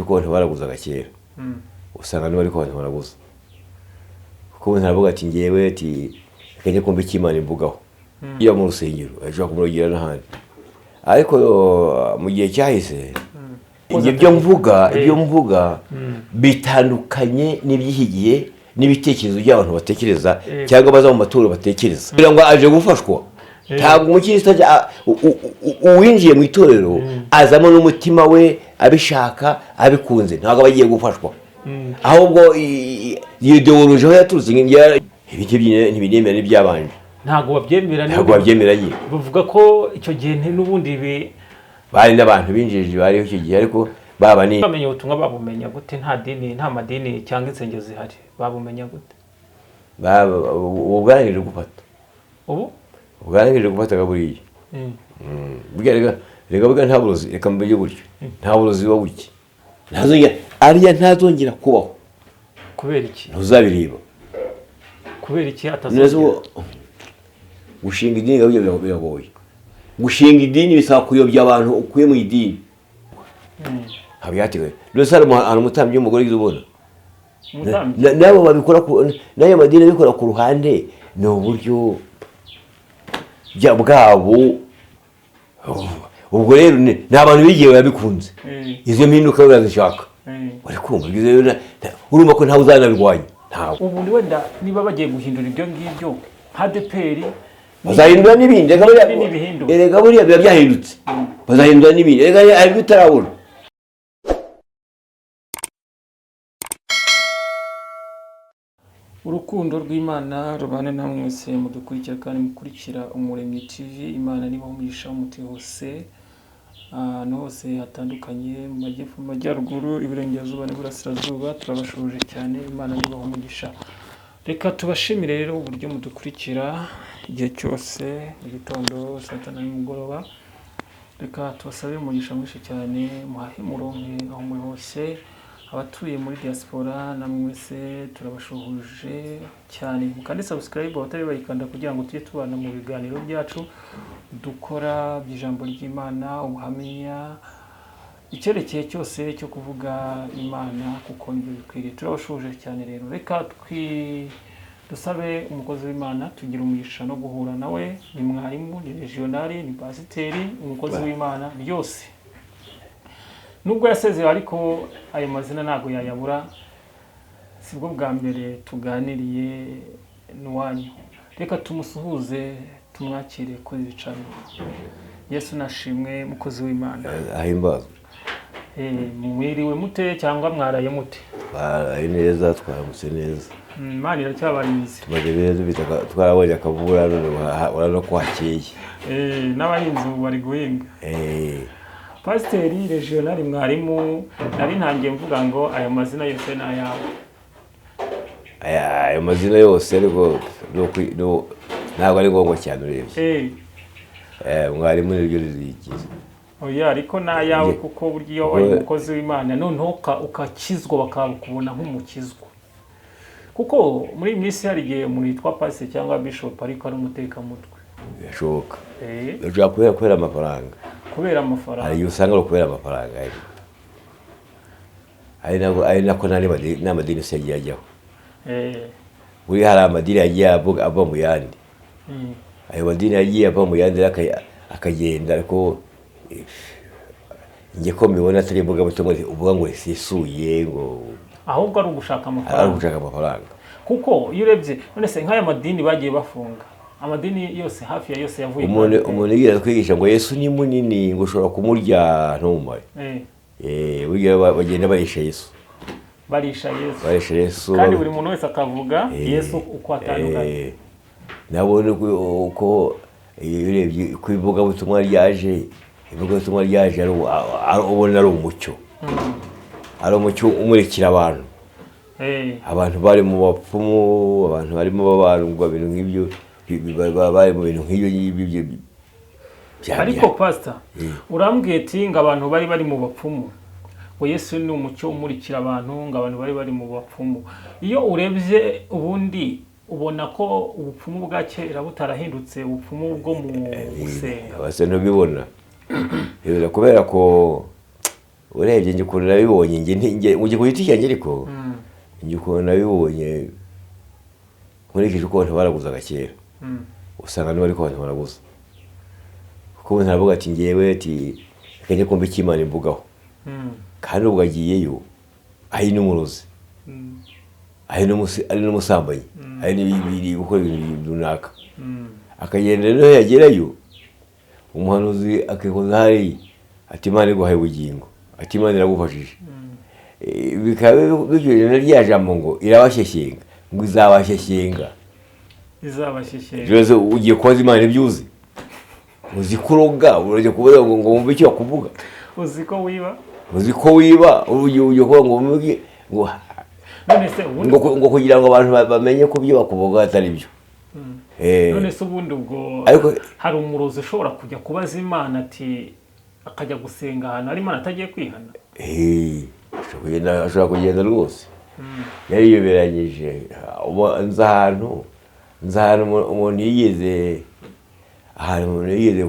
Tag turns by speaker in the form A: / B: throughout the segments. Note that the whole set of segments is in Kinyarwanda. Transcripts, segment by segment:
A: Uko abantu baraguzaga kera, usanga niba ariko abantu baraguza, kuko umuntu aravuga ati ngewe, ati reka njye kumva icyo Imana imvugaho. Iyo mu rusengero ashobora kumurogira n'ahandi, ariko mu gihe cyahise ibyo mvuga bitandukanye n'iby'iki gihe n'ibitekerezo by'abantu batekereza cyangwa baza mu matorero batekereza kugira ngo aje gufashwa. Ntabwo umukristo ajya, uwinjiye mu itorero azamo n'umutima we abishaka, abikunze, ntabwo aba agiye gufashwa. Ahubwo iyo idéologie aho yaturutse, ibi ntibinemera n'ibyabanje.
B: Ntabwo babyemera.
A: Ntabwo babyemera nyine.
B: Bavuga ko icyo gihe n'ubundi
A: bari n'abantu binjije bariho icyo gihe, ariko baba ni
B: Bamenya ubutumwa babumenya gute? Nta dini, nta madini cyangwa insengero zihari, babumenya gute?
A: Ubu bwarangije gufata.
B: Ubu?
A: Bwarangije gufata buriya. Burya reka burya nta burozi, reka mvuge gutyo, nta burozi buba buke, ntazongera, ariya ntazongera kubaho.
B: Kubera iki?
A: Ntuzabireba.
B: Kubera iki?
A: Neza.
B: Atazongera?
A: Gushinga idini biragoye. Gushinga idini bisaba kuyobya abantu ukuye mu idini. Ntabwo byatewe rwose. Hari umutambyi w'umugore ugize ubona?
B: Umutambyi?
A: N'abo babikora, n'ayo madini abikora ku ruhande, ni uburyo bwabo. Ubwo rero ni abantu bigiye babikunze. Izo mpinduka barazishaka. Bari kumva ibyo rero, urumva ko ntawe uzanabirwanya, ntawe.
B: Ubu wenda niba bagiye guhindura ibyo ngibyo nka ADEPR
A: Bazahindura n'ibindi, reka buriya.
B: N'ibindi bihinduka.
A: Erega buriya biba byahindutse, bazahindura n'ibindi. Erega hari ibyo utarabona.
B: Urukundo rw'Imana rubane namwe mwese mudukurikira kandi mukurikira Umuremyi TV. Imana niba umugisha umuti hose, ahantu hose hatandukanye, mu majyepfo, mu majyaruguru, iburengerazuba n'iburasirazuba, turabashuhuje cyane. Imana niba umugisha. Reka tubashimire rero uburyo mudukurikira igihe cyose, mu gitondo, saa tanu na nimugoroba. Reka tubasabe umugisha mwinshi cyane, muhahe muronke aho muri hose. Abatuye muri diaspora namwe mwese turabashuhuje cyane. Mukande subscribe abatari bayikanda kugira ngo tujye tubana mu biganiro byacu dukora by'ijambo ry'Imana, ubuhamya, icyerekeye cyose cyo kuvuga Imana, kuko nibyo bikwiriye. Turabashuhuje cyane rero. Reka dusabe umukozi w'Imana, tugira umugisha no guhura nawe. Ni mwarimu, ni regionali, ni pasiteri, umukozi w'Imana byose. Nubwo yasezewe ariko ayo mazina ntabwo yayabura. Sibwo bwa mbere tuganiriye n'uwanyu. Reka tumusuhuze, tumwakire kuri ibicaniro. Yesu nashimwe, mukozi w'Imana.
A: Ahimbazwe.
B: Mwiriwe mute cyangwa mwaraye mute?
A: Twaraye neza, twaramutse neza.
B: Imana iracyabarinze.
A: Tumaze neza dufite twarabonye akavura, none urabona ko hakeye.
B: N'abahinzi ubu bari guhinga. Pasiteri, regionali, mwarimu, nari ntangiye mvuga ngo ayo mazina yose ni ayawe.
A: Ayo mazina yose ariko ntabwo ari ngombwa cyane urebye. Mwarimu niryo rigize.
B: Oya, ariko ni ayawe, kuko burya iyo wabaye umukozi w'Imana noneho ukakizwa, bakakubona nk'umukizwa, kuko muri iyi minsi hari igihe umuntu yitwa pasiteri cyangwa bishop ariko ari umutekamutwe.
A: Birashoboka. Bishobora kubera amafaranga.
B: Kubera amafaranga.
A: Hari igihe usanga ari ukubera amafaranga, ari nako n'amadini se yagiye ajyaho. Buriya hari amadini yagiye ava mu yandi. Ayo madini yagiye ava mu yandi akagenda, ariko njye ko mbibona atari ivugabutumwa uvuga ngo risesuye ngo
B: Ahubwo ari ugushaka
A: ari
B: amafaranga.
A: ugushaka amafaranga.
B: Kuko iyo urebye, none se nk'aya madini bagiye bafunga, amadini yose, hafi ya yose yavuye
A: Umuntu
B: kuri
A: umuntu yigira kwigisha ngo Yesu ni munini, ngo ushobora kumurya ntumumare. Burya bagenda barisha Yesu.
B: Barisha Yesu.
A: Barisha Yesu.
B: Kandi buri muntu wese akavuga Yesu uko atandukanye.
A: Nabone uko iyo urebye uko ivugabutumwa ryaje, ivugabutumwa ryaje ubona ari umucyo, ari umucyo umurikira abantu. Abantu bari mu bapfumu, abantu barimo babandwa, ibintu nk'ibyo, bari mu bintu nk'ibyo ngibyo
B: Ariko pasita, urambwiye ati ngo abantu bari mu bapfumu, ngo Yesu ni umucyo umurikira abantu, ngo abantu bari mu bapfumu. Iyo urebye ubundi ubona ko ubupfumu bwa kera butarahindutse ubupfumu bwo mu gusenga.
A: Abase ntubibona. Bibona kubera ko Urebye njye ukuntu nabibonye, njye ku giti cyanjye, ariko njye ukuntu nabibonye nkurikije uko abantu baraguzaga kera, usanga niba ariko abantu baraguza, kuko umuntu aravuga ati: "Ngewe," ati, "reka njye kumva icyo Imana imvugaho." Kandi ubwo agiyeyo ari n'umurozi, ari n'umusambanyi, ari n'ibiri gukora ibintu runaka, akagenda. Rero yagerayo, umuhanuzi akikoza hariya ati: "Imana iguhaye ubugingo," ati: "Imana iragufashije." Bikaba bibyujije na rya jambo ngo irabashyeshyenga, ngo izabashyeshyenga.
B: Izabashyeshyenga.
A: Rero ugiye kubaza Imana ibyo uzi? Uzi kuroga, urajya kubaza ngo wumve icyo bakuvuga?
B: Uzi ko wiba?
A: Uzi ko wiba, ugiye kuvuga ngo wumve ngo
B: None se ubundi
A: ngo kugira ngo abantu bamenye ko ibyo bakuvuga atari byo.
B: None se ubundi ubwo hari umurozi ushobora kujya kubaza Imana, ati akajya gusenga ahantu hari Imana atagiye kwihana?
A: Ashobora kugenda rwose yariyoberanyije. Ubu nzi ahantu umuntu yigeze, ahantu umuntu yigeze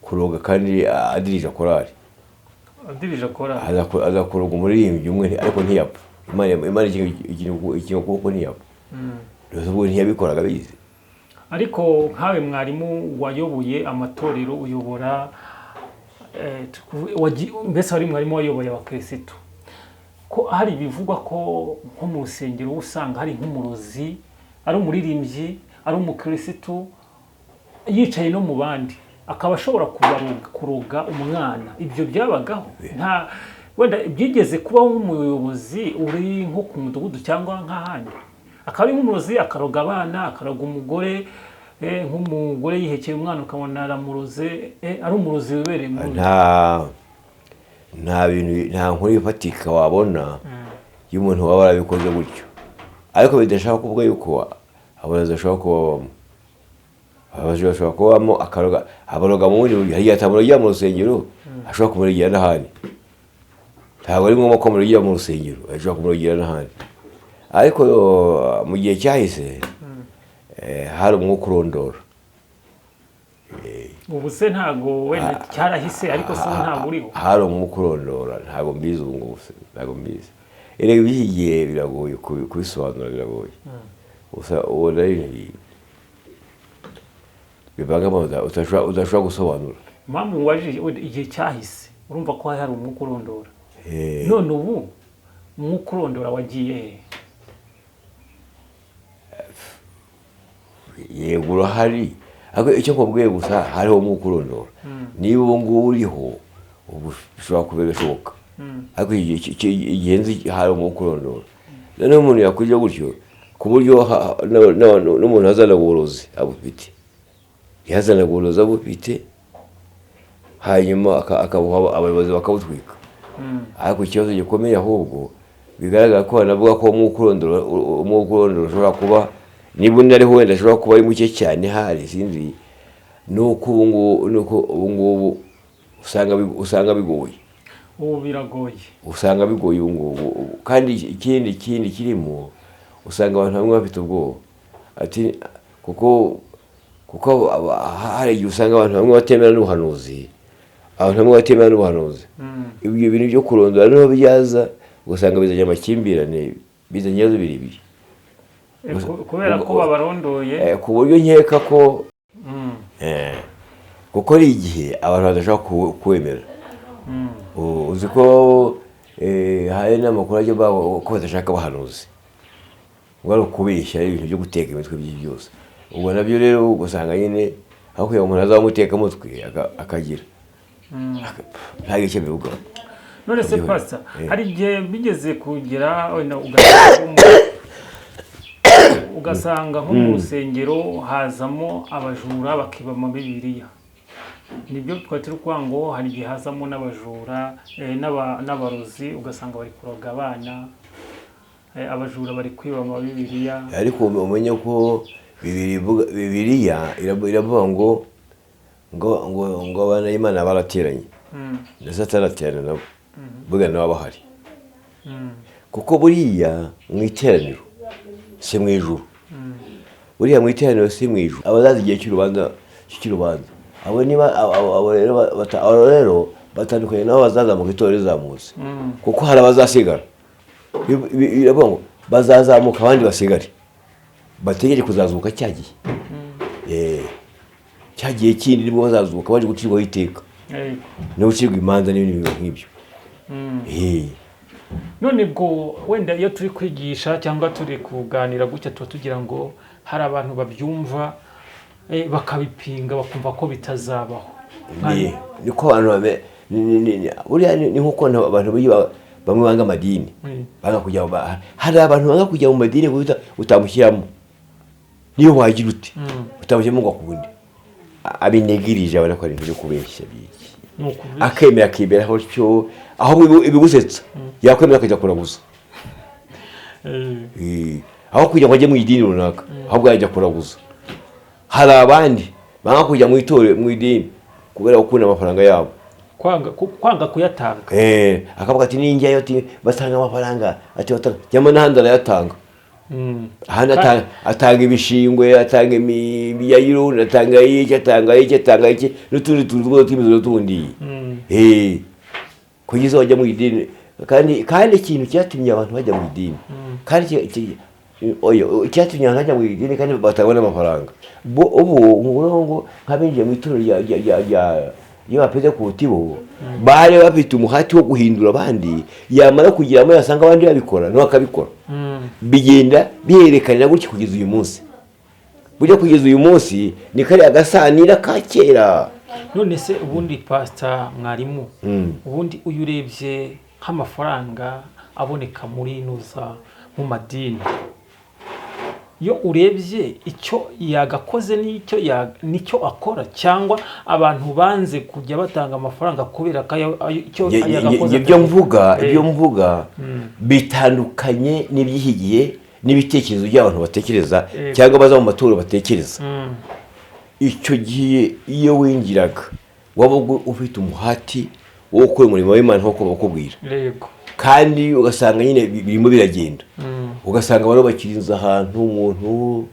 A: kuroga kandi adirija korali.
B: Adirije akora?
A: Aza kuroga umuririmbyi umwe, ariko ntiyapfa. Imana ikinga ukuboko, ntiyapfa. Rero ubwo ntiyabikoraga abizi.
B: Ariko nkawe mwarimu wayoboye amatorero, uyobora, mbese wari mwarimu wayoboye abakirisitu, ko hari ibivugwa ko nko mu rusengero usanga hari nk'umurozi, ari umuririmbyi, ari umukirisitu, yicaye no mu bandi, akaba ashobora kuroga umwana. Ibyo byabagaho? Nta wenda byigeze kubaho nk'umuyobozi uri nko ku mudugudu cyangwa nk'ahandi, akaba ari nk'umurozi, akaroga abana, akaroga umugore, nk'umugore yihekeye umwana ukabona aramuroze, ari umurozi wibereye mu
A: Nta bintu, nta nkuru ifatika wabona y'umuntu waba warabikoze gutyo, ariko bidashaka kuvuga yuko abarozi bashobora kuba babamo. Abarozi bashobora kubamo, akaroga, abaroga mu bundi buryo. Hari igihe atamurogera mu rusengero, ashobora kumurogera n'ahandi. Ntabwo ari ngombwa ko amurogera mu rusengero, ashobora kumurogera n'ahandi. Ariko mu gihe cyahise hari umwuka urondora.
B: Ubu se ntabwo, wenda cyarahise, ariko se ubu ntabwo uriho?
A: Hari umwuka urondora. Ntabwo mbizi ubu ngubu se, ntabwo mbizi. Erega iby'iki gihe biragoye kubisobanura, biragoye. Gusa ubona ari ibintu bivangamo, udashobora gusobanura.
B: Impamvu ngwajije, wenda igihe cyahise urumva ko hari umwuka urondora. None ubu umwuka urondora wagiye he?
A: Yego, urahari, ariko icyo nkubwiye gusa, hariho umwuka urondora. Niba ubu ngubu uriho ubu, bishobora kuba bishoboka, ariko igihe nzi hari umwuka urondora. Noneho umuntu yakurya gutyo, ku buryo n'umuntu azana uburozi abufite, yazanaga uburozi abufite, hanyuma akabuha abayobozi bakabutwika. Ariko ikibazo gikomeye ahubwo bigaragara ko banavuga ko umwuka urondora ushobora kuba, niba undi ariho, wenda ashobora kuba ari muke cyane, hari sinzi, nuko ubu ngubu usanga bigoye.
B: Ubu biragoye.
A: Usanga bigoye ubu ngubu. Kandi ikindi kirimo, usanga abantu bamwe bafite ubwoba, ati kuko hari igihe usanga abantu bamwe batemera n'ubuhanuzi, abantu bamwe batemera n'ubuhanuzi. Ibyo bintu byo kurondora niho byaza, ugasanga bizanye amakimbirane, bizanye ibibazo birebire.
B: Kubera ko babarondoye.
A: Ku buryo nkeka ko kuko ari igihe abantu badashobora kuwemera. Uzi ko hari n'amakuru ajya avuga ko badashaka abahanuzi, ngo ari ukubeshya, ari ibintu byo guteka imitwe by'ibyo byose. Ubwo nabyo rero ugasanga nyine aho kugira ngo umuntu azaba umutekamutwe akagira ntabwo icyo abivugaho.
B: None se
A: Byihorere.
B: Pastor, hari igihe bigeze kugera wenda ugasanga nko mu rusengero hazamo abajura bakiba amabibiriya? Nibyo twari turi kuvuga ngo hari igihe hazamo n'abajura, n'abarozi, ugasanga bari kuroga abana, abajura bari kwiba amabibiriya.
A: Ariko umenye ko Bibiliya iravuga ngo abana b'Imana barateranye na Satani aterana nabo, burya nabo bahari. Kuko buriya mu iteraniro si mu ijuru, buriya mu iteraniro si mu ijuru. Abazazi igihe cy'urubanza, abo niba abo rero Batandukanye nabo bazazamuka itorero rizamutse, kuko hari abazasigara. Biravuga ngo bazazamuka abandi basigare, bategereje kuzazuka cya gihe. Cya gihe kindi nibwo bazazuka baje gucirwaho iteka no gucirwa imanza n'ibindi bintu nk'ibyo.
B: None bwo wenda iyo turi kwigisha cyangwa turi kuganira gutya, tuba tugira ngo hari abantu babyumva, bakabipinga, bakumva ko bitazabaho.
A: Niko abantu buriya ni nk'uko abantu bamwe banga amadini, banga kujya hari abantu banga kujya mu madini kuko utamushyiramo, niyo wagira ute, utamushyiramo ngo akunde. Abinegirije, abona ko ari ibintu byo kubeshya biki.
B: Ni ukubeshya.
A: Akemera akiberaho cyo, ahubwo ibigusetsa yakwemera akajya kuraguza. Aho kugira ngo ajye mu idini runaka, ahubwo yajya kuraguza. Hari abandi banga kujya mu itorero, mu idini, kubera gukunda amafaranga yabo.
B: Kwanga kuyatanga.
A: Akavuga ati ninjyayo, ati batanga amafaranga, ati batanga, nyamara n'ahandi arayatanga. Ahandi atanga ibishingwe, atanga imiyayiro, atanga iki, atanga iki, atanga iki, n'utundi tuntu twose tw'imiziro tundi. Kugeza bajya mu idini. Kandi ikintu cyatumye abantu bajya mu idini, kandi oya, icyatumye abantu bajya mu idini kandi batanga n'amafaranga, ubu ngubu ngo nk'abinjiye mu itorero rya ry'abapentekoti, bo bari bafite umuhati wo guhindura abandi, yamara kugiramo yasanga abandi babikora nawe akabikora. Bigenda bihererekanya gutya kugeza uyu munsi. Burya kugeza uyu munsi ni kariya gasanira ka kera.
B: None se ubundi, pasita mwarimu, ubundi uyu urebye nk'amafaranga aboneka muri inuza mu madini, iyo urebye icyo yagakoze n'icyo nicyo akora, cyangwa abantu banze kujya batanga amafaranga kubera ko icyo yagakoze
A: Ibyo mvuga, ibyo mvuga bitandukanye n'iby'iki gihe n'ibitekerezo by'abantu batekereza cyangwa baza mu matorero batekereza. Icyo gihe iyo winjiraga wabaga ufite umuhati wo gukora umurimo w'Imana nk'uko bakubwira, kandi ugasanga nyine birimo biragenda, ugasanga barubakira inzu ahantu umuntu,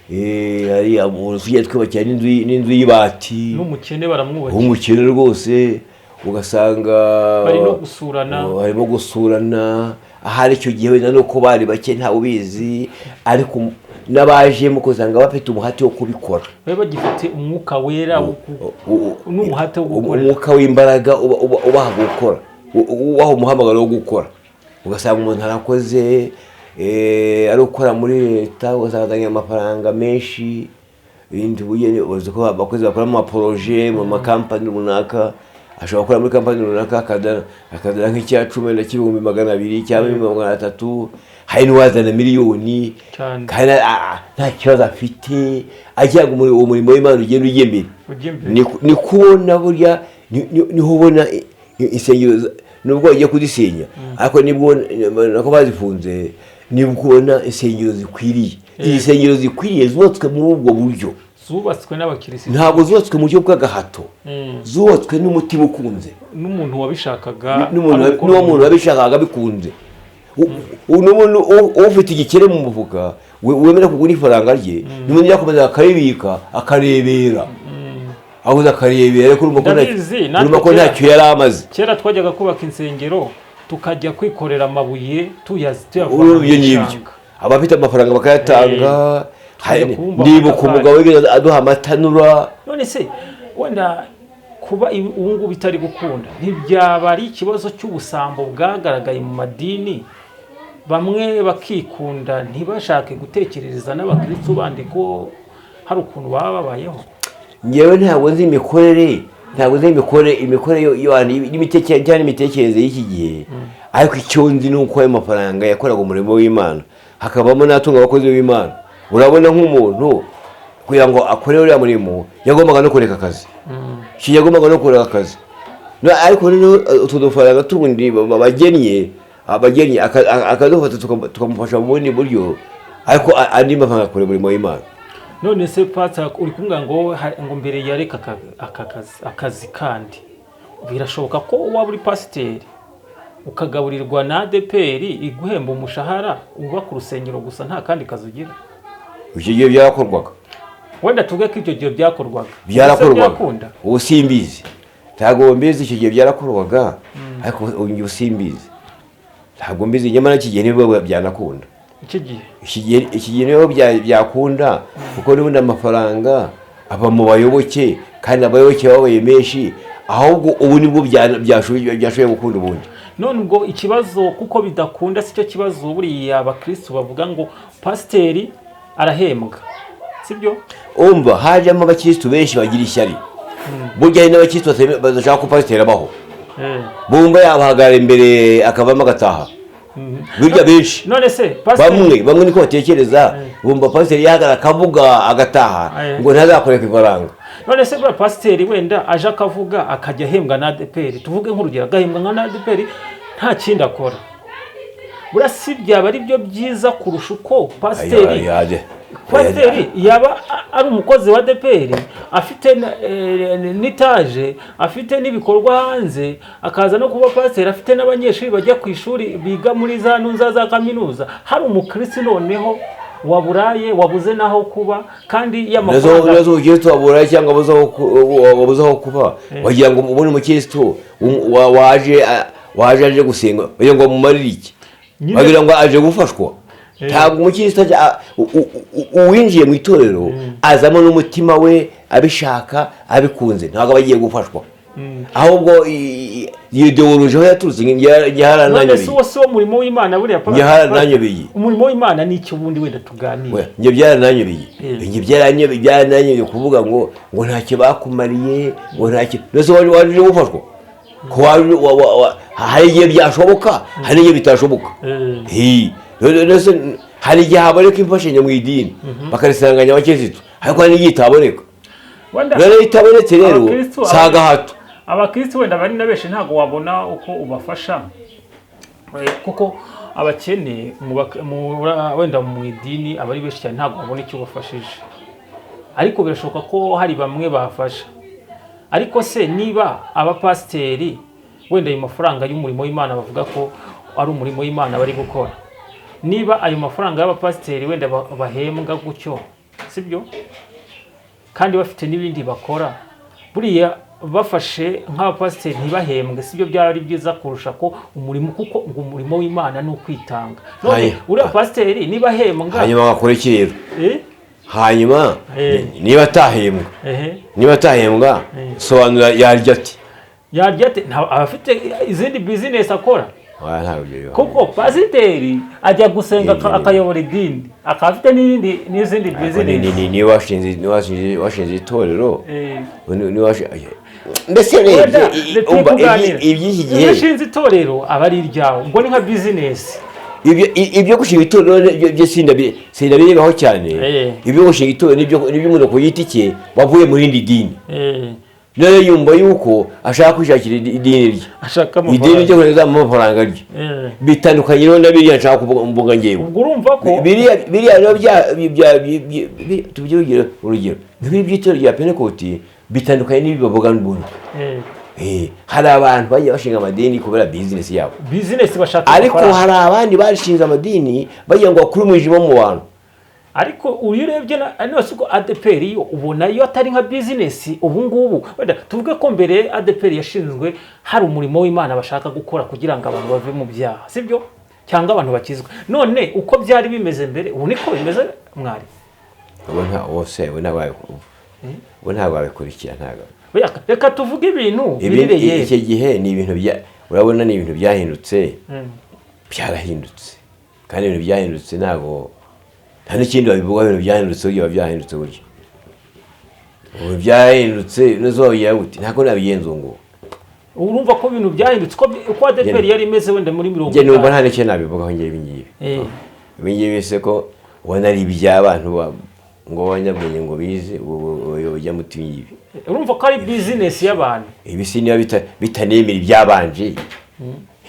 A: hariya umuntu tugiye twubakira n'inzu y'ibati.
B: N'umukene baramwubakira.
A: Umukene rwose ugasanga
B: Bari no gusurana.
A: Oh, harimo gusurana. Ahari icyo gihe wenda nuko bari bake, ntawe ubizi, ariko n'abajemo ugasanga bafite umuhati wo kubikora.
B: Bari bagifite umwuka wera n'umuhate wo gukora.
A: Umwuka w'imbaraga ubaha gukora, ubaha umuhamagaro wo gukora. Ugasanga umuntu arakoze, ari ukora muri leta, ugasanga azanye amafaranga menshi. Ibindi bugeni, uzi ko abakozi bakora mu maporoje, mu makampani runaka, ashobora gukora muri kampani runaka akazana nk'icya cumi wenda cy'ibihumbi 200 cyangwa 300,000. Hari n'uwazana miliyoni. Kandi nta kibazo afite, agira ngo uwo murimo w'Imana ugende ujya imbere.
B: Ujya imbere.
A: Ni kubona burya niho ubona insengero nubwo bagiye kuzisenya, ariko nibwo nako bazifunze, nibwo ubona insengero zikwiriye. Izi nsengero zikwiriye zubatswe muri ubwo buryo.
B: Zubatswe n'abakirisitu.
A: Ntabwo zubatswe mu buryo bw'agahato, zubatswe n'umutima ukunze.
B: N'umuntu wabishakaga.
A: N'umuntu
B: ari gukora
A: n'uwo muntu wabishakaga bikunze. N'umuntu ufite igikere mu mufuka wemera kugura ifaranga rye, n'ubundi yakomeza akaribika, akarebera, ahuza akarebera, ariko urumva ko
B: Ndabizi, natwe
A: urumva ko ntacyo yari amaze.
B: Kera twajyaga kubaka insengero, tukajya kwikorera amabuye tuyavana
A: Urumva
B: mu
A: ibyo ngibyo,
B: gishanga.
A: abafite amafaranga bakayatanga.
B: Tukajya kubumba
A: Ndibuka
B: amatafari.
A: umugabo wigeze aduha amatanura.
B: None se wenda kuba ubu ngubu bitari gukunda, ntibyaba ari ikibazo cy'ubusambo bwagaragaye mu madini, bamwe bakikunda, ntibashake gutekerereza n'abakristu bandi ko hari ukuntu baba babayeho?
A: Ngewe ntabwo nzi imikorere, ntabwo nzi imikorere n'imitekerereze cyangwa n'imitekerereze y'iki gihe, ariko icyo nzi ni uko ayo mafaranga yakoraga umurimo w'Imana, hakabamo n'atunga abakozi b'Imana. Urabona nk'umuntu kugira ngo akore uriya murimo yagombaga no kureka akazi. Iki yagombaga no kureka akazi. Ariko noneho utwo dufaranga tundi abagennye akadufata, tukamufasha mu bundi buryo, ariko andi mafaranga akora umurimo w'Imana.
B: None se pastor, uri kumbwira ngo ngo mbere yareka aka akazi kandi birashoboka ko waba uri pasiteri ukagaburirwa na ADEPR iguhemba umushahara, uba ku rusengero gusa, nta kandi kazi ugira?
A: Icyo gihe byarakorwaga.
B: Wenda tuvuge ko icyo gihe byakorwaga.
A: Byarakorwaga.
B: Ese byakunda?
A: Ubu simbizi. Ntabwo mbizi, icyo gihe byarakorwaga, ariko ubu simbizi, ntabwo mbizi. Nyamara iki gihe nibwo byanakunda.
B: Iki gihe?
A: Iki gihe niho byakunda, kuko n'ubundi amafaranga aba mu bayoboke, kandi abayoboke babaye menshi. Ahubwo ubu nibwo byashoboye gukunda ubundi.
B: None ubwo ikibazo, kuko bidakunda, si cyo kibazo. Buriya abakristu bavuga ngo pasiteri arahembwa, sibyo?
A: Umva, hajemo abakirisitu benshi bagira ishyari. Burya hari n'abakirisitu badashaka ko pasiteri abaho, bumva yabahagarara imbere akavamo agataha. Burya benshi,
B: None se pasiteri
A: bamwe niko batekereza, bumva pasiteri yahagarara akavuga agataha, ngo ntazakore ku ifaranga.
B: None se buriya pasiteri wenda aje akavuga, akajya ahembwa na ADEPR, tuvuge nk'urugero agahembwa nka na ADEPR, nta kindi akora, buriya si byaba ari byo byiza kurusha uko pasiteri
A: Ayo, ayo,
B: pasiteri yaba ari umukozi wa ADEPR, afite n'itaje, afite n'ibikorwa hanze, akaza no kuba pasiteri, afite n'abanyeshuri bajya ku ishuri biga muri za ntuza za kaminuza, hari umukirisi noneho waburaye, wabuze n'aho kuba, kandi
A: Nazo
B: y'amafaranga?
A: Nazo umukirisitu waburaye cyangwa wabuze aho kuba, wagira ngo ubone umukirisitu waje aje gusenga, wagira ngo amumarire iki? Wagira ngo aje gufashwa? Ntabwo umukirisitu ajya uwinjiye mu itorero azamo n'umutima we, abishaka, abikunze. Ntabwo aba agiye gufashwa. Ahubwo iyo idéologie aho yaturutse
B: None se
A: harananyobeye.
B: Uwo si wo murimo w'Imana buriya?
A: Njye harananyobeye.
B: Umurimo w'Imana ni iki ubundi? Wenda tuganire.
A: We, njye byarananyobeye. Njye byarananyobeye kuvuga ngo ntacyo bakumariye, ngo ntacyo. Mbese waje gufashwa? Ko waje hari igihe byashoboka, hari n'igihe bitashoboka. Hi. None se hari igihe haboneka imfashanyo mu idini bakarisanganya abakirisitu, ariko hari n'igihe itaboneka.
B: Wenda
A: None iyo itabonetse rero, si agahato.
B: Abakristu wenda bari na benshi, ntabwo wabona uko ubafasha. Kuko abakene wenda mu idini aba ari benshi cyane, ntabwo wabona icyo ubafashije, ariko birashoboka ko hari bamwe bafasha. Ariko se niba abapasiteri wenda ayo mafaranga y'umurimo w'Imana, bavuga ko ari umurimo w'Imana bari gukora, niba ayo mafaranga y'abapasiteri wenda bahembwa gutyo, sibyo, kandi bafite n'ibindi bakora, buriya bafashe nk'abapasiteri ntibahembwe, sibyo byaba ari byiza kurusha ko umurimo, kuko ngo umurimo w'Imana ni ukwitanga? None uriya pasiteri niba ahembwa,
A: Hanyuma bakora iki rero? Hanyuma niba atahembwa, niba atahembwa, sobanura, yarya ati?
B: Yarya ate? Aba afite izindi bizinesi akora.
A: Oya, ntabwo ibyo bibaho.
B: Kuko pasiteri ajya gusenga, akayobora idini, akaba afite n'izindi
A: Ariko
B: bizinesi.
A: Niba washinze itorero, mbese
B: Wenda
A: urebye
B: turi
A: umva,
B: kuganira.
A: Iby'iki gihe,
B: Iyo ushinze itorero aba ari iryawe, ubwo ni nka bizinesi.
A: Ibyo gushinga itorero byo sindabirebaho cyane. Ibyo gushinga itorero nibyo umuntu ku giti cye wavuye mu rindi dini, none yumva yuko ashaka kwishakira idini rye,
B: Ashaka
A: idini rye
B: amafaranga.
A: kugira ngo amafaranga rye. Bitandukanye rero na biriya nshaka kuvuga mvuga ngewe.
B: Ubwo urumva ko
A: Biriya rero bya bya tubyugire urugero nk'ibi by'itorero rya Pentekoti bitandukanye n'ibi bavuga n'ubundi. Hari abantu bagiye bashinga amadini kubera bizinesi yabo.
B: Bizinesi, bashaka
A: Ariko
B: amafaranga.
A: hari abandi bashinze amadini bagira ngo bakure umwijima mu bantu.
B: Ariko iyo urebye none uko ADEPR yo ubona yo atari nka bizinesi ubu ngubu? Wenda tuvuge ko mbere ADEPR yashinzwe hari umurimo w'Imana bashaka gukora kugira ngo abantu bave mu byaha, sibyo, cyangwa abantu bakizwe. None uko byari bimeze mbere, ubu niko bimeze, mwari?
A: Ubu nta wose, ubu ntabwo wabikurikira, ntabwo.
B: Oya, reka tuvuge ibintu biri réel.
A: Iki gihe ni ibintu bya, urabona, ni ibintu byahindutse. Byarahindutse, kandi ibintu byahindutse ntabwo nta n'ikindi babivuga. Ibintu byahindutse burya, biba byahindutse burya. Ubu byarahindutse, neza wabigira gute? Ntabwo nabigenza ubu ngubu.
B: Urumva ko ibintu byahindutse, uko ADEPR yari imeze wenda muri mirongo
A: Njye numva
B: itanu.
A: nta n'icyo nabivugaho ngewe ibi ngibi. Ibi ngibi se ko ubona ari iby'abantu ngo b'abanyabwenge, ngo bize, ubu ujya muti ibi ngibi.
B: Urumva ko ari bizinesi y'abantu.
A: Ibi si niba bitanemera ibyabanje,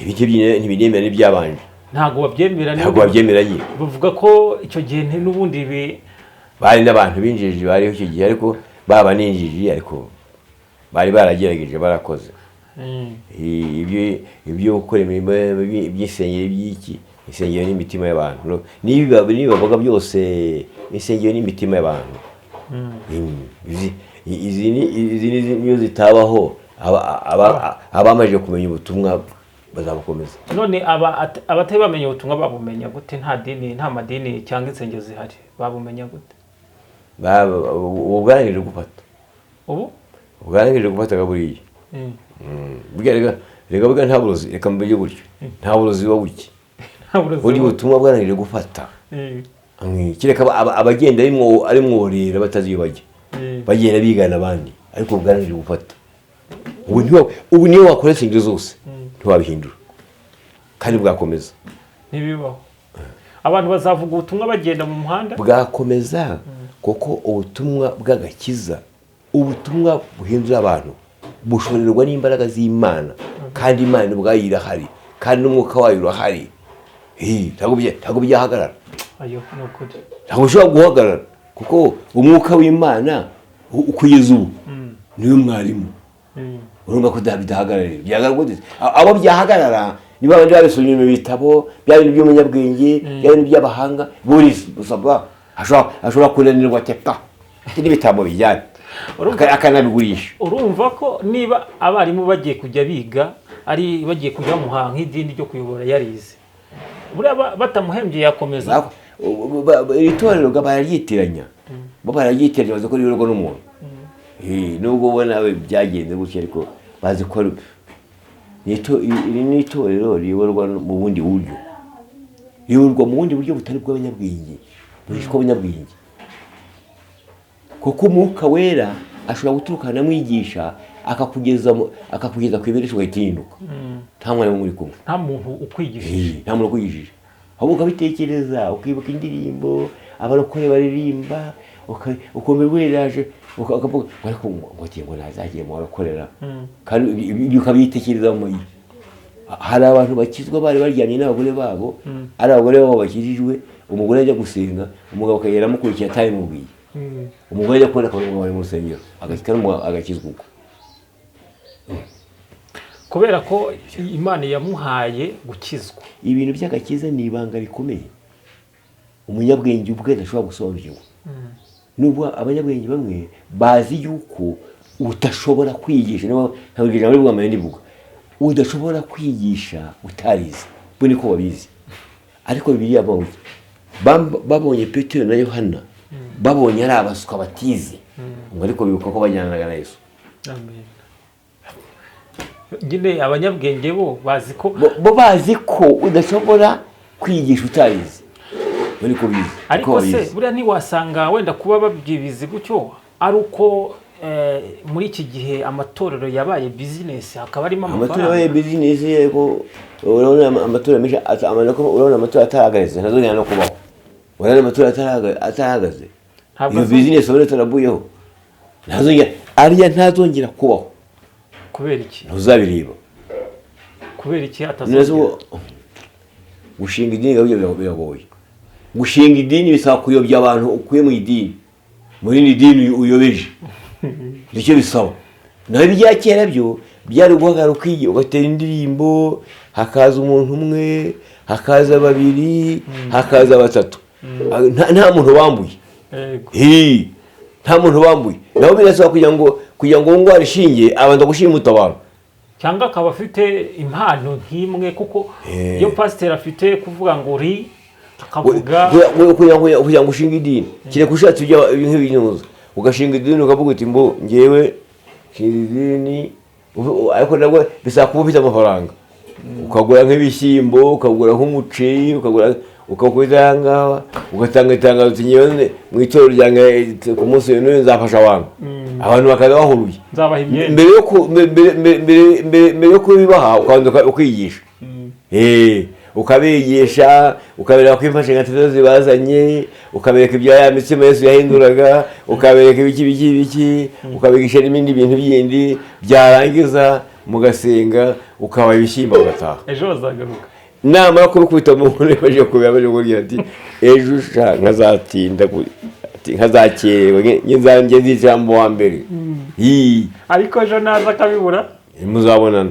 A: ibi ngibi ntibinemera n'ibyabanje.
B: Ntabwo babyemera.
A: Ntabwo babyemera nyine.
B: Bavuga ko icyo gihe n'ubundi ibi
A: Bari n'abantu b'injiji bariho icyo gihe, ariko baba n'injiji, ariko bari baragerageje, barakoze. Ibyo gukora imirimo iby'insengero, iby'iki, insengero n'imitima y'abantu. No, n'ibi bavuga byose, insengero n'imitima y'abantu. Izi niyo zitabaho. Abamajije kumenya ubutumwa bazabukomeza.
B: None abatari bamenya ubutumwa babumenya gute? Nta dini, nta madini cyangwa insengero zihari, babumenya gute?
A: Ubu bwarangije gufata.
B: Ubu?
A: Bwarangije gufata buriya. Burya rega burya nta burozi, reka mvuge gutyo, nta burozi buba buke.
B: Nta burozi
A: Burya
B: buba.
A: ubutumwa bwarangije gufata. Kereka abagenda ari mworera batazi iyo bajya, bagenda bigana abandi, ariko bwarangije gufata. Ubu niyo wakora insengero zose ntiwabihindura, kandi bwakomeza.
B: Ntibibaho, abantu bazavuga ubutumwa bagenda mu muhanda.
A: Bwakomeza, kuko ubutumwa bw'agakiza, ubutumwa buhindura abantu, bushorerwa n'imbaraga z'Imana, kandi Imana ubwayo irahari, kandi n'umwuka wayo urahari. Ntabwo byahagarara.
B: Ayo ni ukuri.
A: Ntabwo ushobora guhagarara, kuko umwuka w'Imana kugeza ubu niwe mwarimu. Urumva ko bidahagarara. Byahagarara gute? Abo byahagarara ni ba bandi babisomye mu bitabo, bya bintu by'umunyabwenge, bya bintu by'abahanga. Buri usabwa ashobora kunanirwa teka n'ibitabo bijyanye, akanabigurisha.
B: Urumva ko niba abarimu bagiye kujya biga, ari bagiye kujya bamuha nk'idini ryo kuyobora yarize, buriya batamuhembye yakomeza?
A: Iri torero ga bararyitiranya, bo bararyitiranya, bazi ko riyoborwa n'umuntu. Nubwo ubona byagenze gutya, ariko bazi ko iri ni itorero riyoborwa mu bundi buryo, riyoborwa mu bundi buryo butari bw'abanyabwenge, bwitwa abanyabwenge, kuko Umwuka Wera ashobora guturuka anamwigisha, akakugeza ku iberesho, ugahita uhinduka nta mwanya muri kumwe.
B: Nta muntu ukwigishije.
A: Nta muntu ukwigishije, ahubwo ukabitekereza, ukibuka indirimbo abarokore baririmba, ukumva wiraje, ukavuga ngo ariko ngo ngiye, ngo nazagiye mu barokorera, kandi ibyo ukabitekereza mu mayira. Hari abantu bakizwa bari baryamye n'abagore babo, ari abagore babo bakijijwe, umugore ajya gusenga, umugabo akagenda amukurikiye atabimubwiye. Umugore ajya kubona akabona umugabo ari mu rusengero, agakizwa ubwo.
B: Kubera ko Imana yamuhaye gukizwa.
A: Ibintu by'agakiza ni ibanga rikomeye umunyabwenge ubwe adashobora gusobanukirwa, nubwo abanyabwenge bamwe bazi yuko udashobora kwigisha. Niba ntabwo ijambo rivuga ndivuga, udashobora kwigisha utarize, bo niko babizi. Ariko Bibiliya ivuga ngo babonye Petero na Yohana, babonye ari abaswa batize, ngo ariko bibuka ko bajyanaga na Yesu.
B: Amen. Nyine abanyabwenge bo bazi ko
A: Bo bazi ko udashobora kwigisha utarize, bo niko bizi, niko
B: Ariko se
A: babizi.
B: buriya ntiwasanga wenda kuba babyibizi gutyo ari uko muri iki gihe amatorero yabaye bizinesi, hakaba harimo
A: Amatora yabaye
B: amafaranga?
A: Bizinesi, yego. Urabona amatora menshi urabona amatora atarahagaze ntazongera no kubaho. Urabona amatora atarahagaze,
B: Ntabwo
A: iyo bizinesi ubona itaravuyeho, ntazongera, ariya ntazongera kubaho.
B: Kubera iki?
A: Ntuzabireba.
B: Kubera iki
A: Neza.
B: atazongera?
A: Gushinga idini nabyo biragoye. Gushinga idini bisaba kuyobya abantu ukuye mu idini, muri iri dini uyobeje, nicyo bisaba. Naho ibya kera byo byari guhagarara ukigira, ugatera indirimbo, hakaza umuntu umwe, hakaza babiri, hakaza batatu, nta muntu wambuye. Nta muntu wambuye. Naho birasaba kugira ngo ngo ishinge, abanza gushimuta abantu.
B: Cyangwa akaba afite impano nk'imwe, kuko iyo pasiteri afite kuvuga ngo uri akavuga
A: Kugira ngo ushinge idini, kereka ushatse ibyo nk'ibinyuza, ugashinga idini ukavuga uti mbo ngewe nshinga idini, ariko nabwo bisaba kuba ufite amafaranga, ukagura nk'ibishyimbo, ukagura nk'umuceri, ukagura, ukakubita aha ngaha, ugatanga itangazo uti ngewe mu itorero ryanjye ku munsi uyu n'uyu nzafasha abantu, abantu bakaza bahuruye.
B: Nzabaha imyenda.
A: Mbere yo ku- mbere mbere mbere mbere mbere yo kubibaha, ukabanza ukigisha. Ukabigisha, ukabereka ko imfashanyo zibazanye, ukabereka ibya ya mitsima Yesu yahinduraga, ukabereka ibiki biki biki, ukabigisha n'ibindi bintu bindi, byarangiza mugasenga, ukabaha ibishyimbo bagataha.
B: Ejo bazagaruka.
A: Namara kubikubita mu nkono, baje kubira, baje kubwira ati ejo sha nkazatinda ati nkazakerewe nge nzicara mu wa mbere. Ii,
B: Ariko ejo naza akabibura?
A: Muzabonana.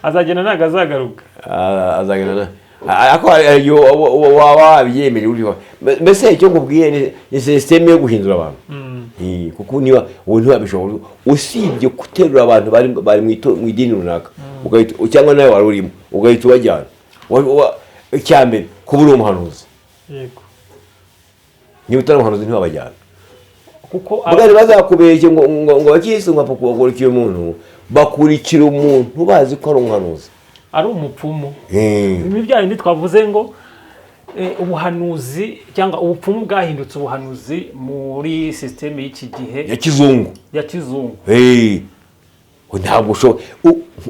B: Azagenda, ntabwo azagaruka.
A: Ah, azagenda ariko hari igihe waba wabyemeje gutyo. Mbese icyo nkubwiye ni sisiteme yo guhindura abantu. Kuko niba ubu ntiwabishobora, usibye guterura abantu bari mu idini runaka, ugahita, cyangwa nawe wari urimo, ugahita ubajyana. Icya mbere kuba uri umuhanuzi. Niba utari umuhanuzi ntiwabajyana.
B: Kuko
A: bwari bazakubeshye ngo abakirisitu ngo bakurikira umuntu, bakurikira umuntu bazi ko ari umuhanuzi.
B: Ari umupfumu. Ibi bya bindi twavuze ngo ubuhanuzi cyangwa ubupfumu bwahindutse ubuhanuzi muri sisiteme y'iki gihe
A: ya kizungu.
B: Ya kizungu.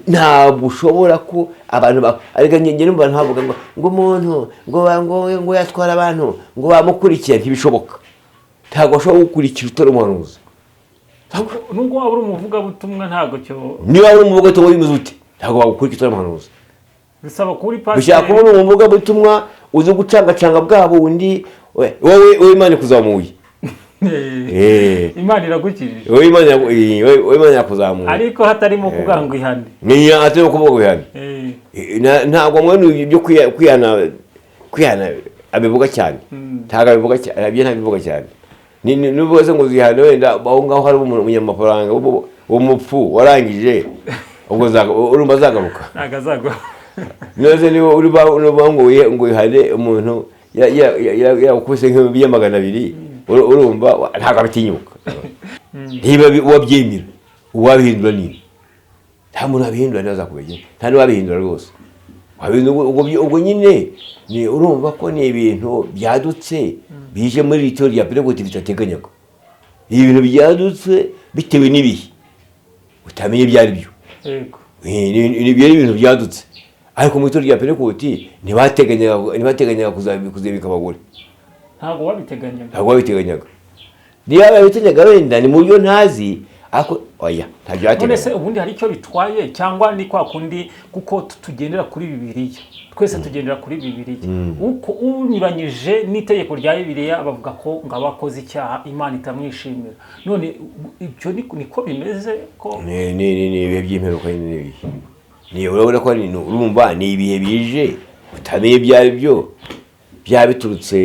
A: Ntabwo ushobora ko abantu ariko njye numva abantu bavuga ngo umuntu ngo yatwara abantu ngo bamukurikiye, ntibishoboka. Ntabwo ashobora gukurikira utari umuhanuzi.
B: Nubwo waba uri umuvugabutumwa, ntabwo cyo
A: Niba uri umuvugabutumwa wimeze ute, ntabwo bagukurikira utari umuhanuzi.
B: Bisaba kuba uri
A: Bishaka
B: pasiteri.
A: kuba uri umuvugabutumwa uzi gucangacanga bwa bundi wowe Imana ikuzamuye.
B: Imana iragukijije.
A: Wowe Imana yakuzamuye.
B: Ariko hatarimo kuvuga ngo ihane.
A: Niyo atari kuvuga ngo ihane. Ntabwo mwene ibyo kwihana abivuga cyane. Ntabwo abivuga cyane, ibyo ntabivuga cyane. Nubwo se ngo uzihane, wenda aho ngaho hari umunyamafaranga w'umupfu warangije, ubwo urumva azagaruka?
B: Ntabwo azagwa.
A: None niba urumva ngo wihane, umuntu yakubise nk'ibihumbi 200, urumva ntabwo abitinyuka. Niba uwabyemera, uwabihindura ni nta muntu wabihindura, ntazakubeshye, nta n'uwabihindura rwose. Wabihindura, ubwo nyine ni urumva ko ni ibintu byadutse bije muri iri torero rya Pentekote bitateganyaga. Ibi bintu byadutse bitewe n'ibihe utamenya ibyo ari byo. Ni ibintu byadutse, ariko mu itorero rya Pentekote ntibateganyaga kuzibika abagore.
B: Ntabwo babiteganyaga.
A: Ntabwo babiteganyaga. Niba babiteganyaga wenda ni mu buryo ntazi, ariko oya, ntabyo
B: None se
A: bateganyaga.
B: ubundi hari icyo bitwaye, cyangwa ni kwa kundi kuko tugendera kuri Bibiliya, twese tugendera kuri Bibiliya, uko unyuranyije n'itegeko rya Bibiliya bavuga ko ngo aba akoze icyaha, Imana itamwishimira. None ibyo niko bimeze ko
A: Ni ibihe by'imperuka nyine, ni ibihe, ni urabona ko urumva ni ibihe bije utamenya ibyo ari byo, byaba biturutse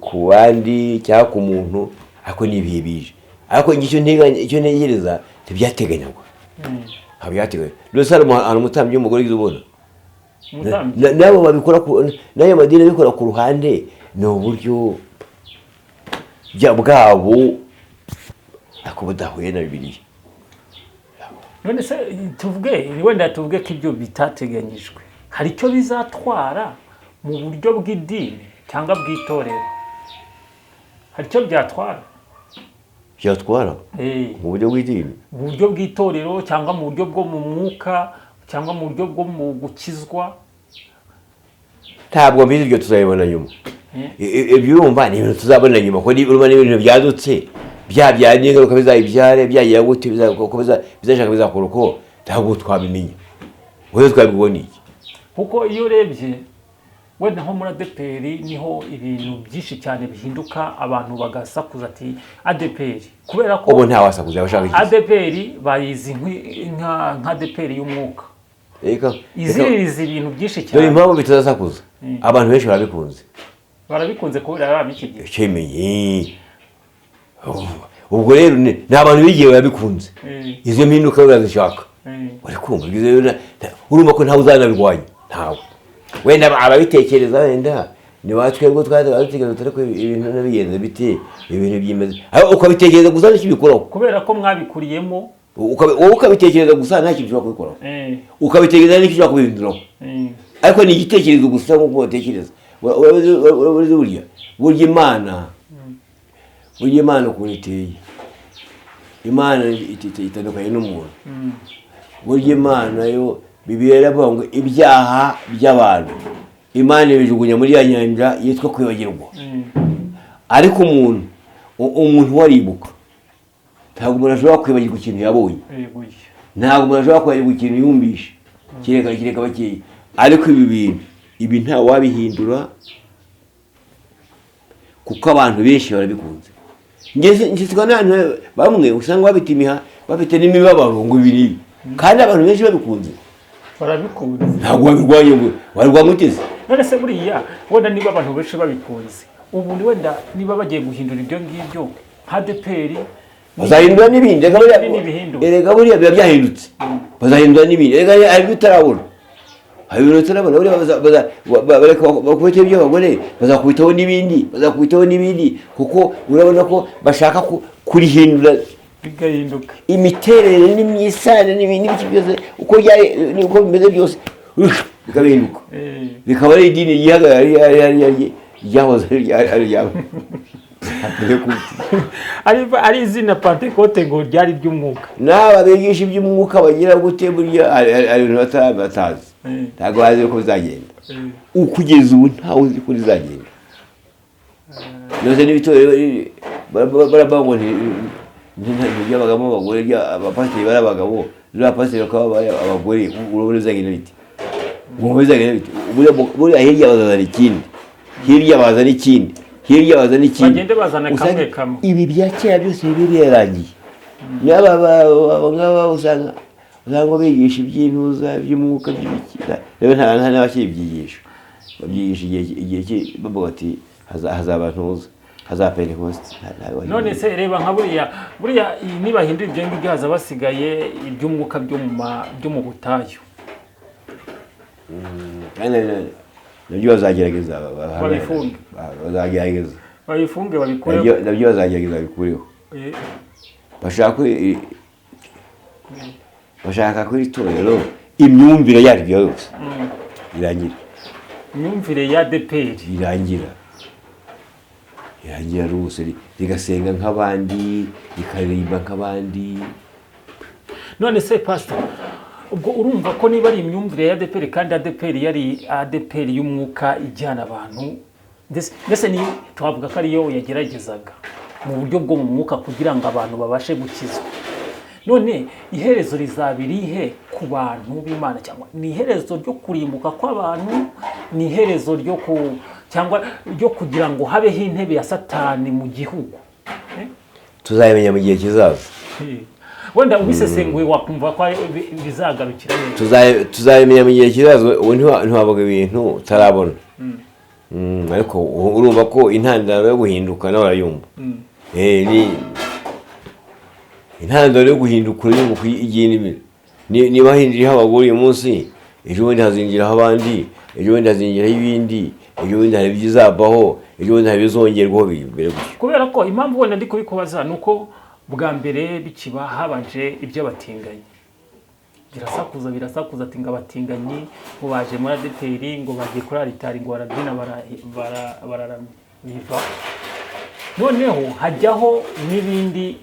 A: ku bandi cyangwa ku muntu, ariko ni ibihe bije. Ariko njye icyo ntegereza, ntibyateganywaga, ntabwo byateganywaga rwose. Hari umutambyi w'umugore wigeze ubona?
B: Umutambyi?
A: Nabo babikora n'ayo madini abikora ku ruhande, ni uburyo bwabo, ariko budahuye na Bibiliya.
B: None se tuvuge, wenda tuvuge ko ibyo bitateganyijwe, hari icyo bizatwara mu buryo bw'idini cyangwa bw'itorero? Hari icyo byatwara?
A: Byatwara mu buryo bw'idini?
B: Mu buryo bw'itorero cyangwa mu buryo bwo mu mwuka cyangwa mu buryo bwo mu gukizwa.
A: Ntabwo mbizi, ibyo tuzabibona nyuma. Ibyo urumva ni ibintu tuzabona nyuma, kuko urumva ni ibintu byadutse, byabyara n'ingaruka bizayibyare, byagira gute, uko bizashaka bizakora uko, ntabwo twabimenya. Wowe twabibona iki?
B: Kuko iyo urebye wenda nko muri ADEPR, niho ibintu byinshi cyane bihinduka, abantu bagasakuza ati ADEPR, kubera ko
A: Ubu ntawasakuza, yabashaka iki?
B: ADEPR bayizi nka ADEPR y'umwuka, iziririza ibintu byinshi
A: Dore
B: cyane.
A: impamvu bitazasakuza: abantu benshi barabikunze.
B: Barabikunze kubera baba iki gihe.
A: Cemeye. Ubwo rero ni abantu bigiye barabikunze. Izo mpinduka barazishaka. Uri kumva ibyo rero, urumva ko ntawe uzanabirwanya, ntawe. Wenda ababitekereza, wenda ni ba twebwe twari dutekereza tutari ko ibintu nabigenze bite, ibintu byimeze, ariko ukabitekereza gusa ntacyo ubikoraho.
B: Kubera ko mwabikuriyemo.
A: Wowe ukabitekereza gusa, nta kintu ushobora kubikoraho. Ukabitekereza n'icyo ushobora kubihinduraho. Ariko ni igitekerezo gusa nk'uko batekereza. Urabizi, burya Imana ukuntu iteye, Imana itandukanye n'umuntu. Burya Imana yo, Bibiliya iravuga ngo ibyaha by'abantu Imana ibijugunya muri ya nyanja yitwa kwibagirwa. Ariko umuntu we aribuka. Ntabwo umuntu ashobora kwibagirwa ikintu yabonye. Ntabwo umuntu ashobora kwibagirwa ikintu yumvishe, kereka bakeya. Ariko ibi bintu, ibi nta wabihindura, kuko abantu benshi barabikunze. Ngeze n'abantu bamwe usanga bafite imiha, bafite n'imibabaro ngo ibi n'ibi, kandi abantu benshi babikunze.
B: Barabikunze.
A: Ntabwo wabirwanya, ngo warwanya uteze?
B: None se buriya wenda niba abantu benshi babikunze, ubu wenda niba bagiye guhindura ibyo ngibyo nka ADEPR
A: Bazahindura n'ibindi. Erega buriya biba byahindutse, bazahindura n'ibindi. Erega hari ibyo utarabona, hari ibintu utarabona. Buriya bareka bakubite iby'abagore, bazakubitaho n'ibindi, bazakubitaho n'ibindi, kuko urabona ko bashaka kurihindura
B: bigahinduka
A: imiterere n'imyisane n'ibindi byose uko byari uko bimeze byose bikabihinduka, bikaba ari idini ryihagarariye ryahoze ari iryabo.
B: Ari izina Pantekote ngo ryari iry'umwuka.
A: N'aba bigisha iby'umwuka bagira gute, burya hari ibintu batazi, ntabwo bazi uko bizagenda. Kugeza ubu ntawe uzi uko bizagenda. Byose n'ibitorero baravuga ngo ntibyabagamo abagore, abapasiteri bari abagabo, n'abapasiteri bakaba abagore. Urabona bizagenda bite? Ngo bizagenda bite? Buriya hirya bazazana ikindi, hirya bazana ikindi, hirya bazana ikindi,
B: bagende bazana kamwe kamwe.
A: Ibi bya kera byose biba birarangiye. N'aba ngaba usanga bigisha iby'intuza by'umwuka by'ibiki, rero nta n'abakibyigisha, babyigisha igihe bavuga bati hazaba ntuza, hazaba Pentekoste.
B: None se reba nka buriya nibahindura ibyo ngibyo haza basigaye iby'umwuka byo mu butayu.
A: Nabyo bazagerageza
B: babifunge,
A: bazagerageza
B: babifunge babikureho,
A: nabyo bazagerageza babikureho. Bashaka ko itorero imyumvire yaryo yose irangira,
B: imyumvire ya ADEPR
A: irangira rwose, rigasenga nk'abandi, rikaririmba nk'abandi.
B: None se Pastor, ubwo urumva ko niba ari imyumvire ya ADEPR, kandi ADEPR yari ADEPR y'umwuka ijyana abantu, ndetse ni twavuga ko ariyo yageragezaga mu buryo bwo mu mwuka kugira ngo abantu babashe gukizwa. None iherezo rizaba irihe ku bantu b'Imana? Cyangwa ni iherezo ryo kurimbuka kw'abantu? Ni iherezo ryo cyangwa ryo kugira ngo habeho intebe ya Satani mu gihugu?
A: Tuzabimenya mu gihe kizaza.
B: Wenda ubisesenguye wakumva ko bizagarukira neza.
A: Tuzabimenya mu gihe kizaza. Ubu ntiwavuga ibintu utarabona, ariko urumva ko intandaro yo guhinduka nawe urayumva. Intandaro yo guhinduka urayumva uko igenda imera. Niba hinjiriyeho abagore uyu munsi, ejo bundi hazinjiraho abandi, ejo bundi hazinjiraho ibindi, ejo bundi hari ibizavaho, ejo bundi hari ibizongerwaho, biri gutyo.
B: Kubera ko impamvu wenda ndi kubikubaza ni uko bwa mbere bikiba habanje iby'abatinganyi, birasakuza birasakuza ati ngo abatinganyi ngo baje muri ADEPR, ngo bagiye kuri aritari, ngo barabyina bararamya, biva. Noneho hajyaho n'ibindi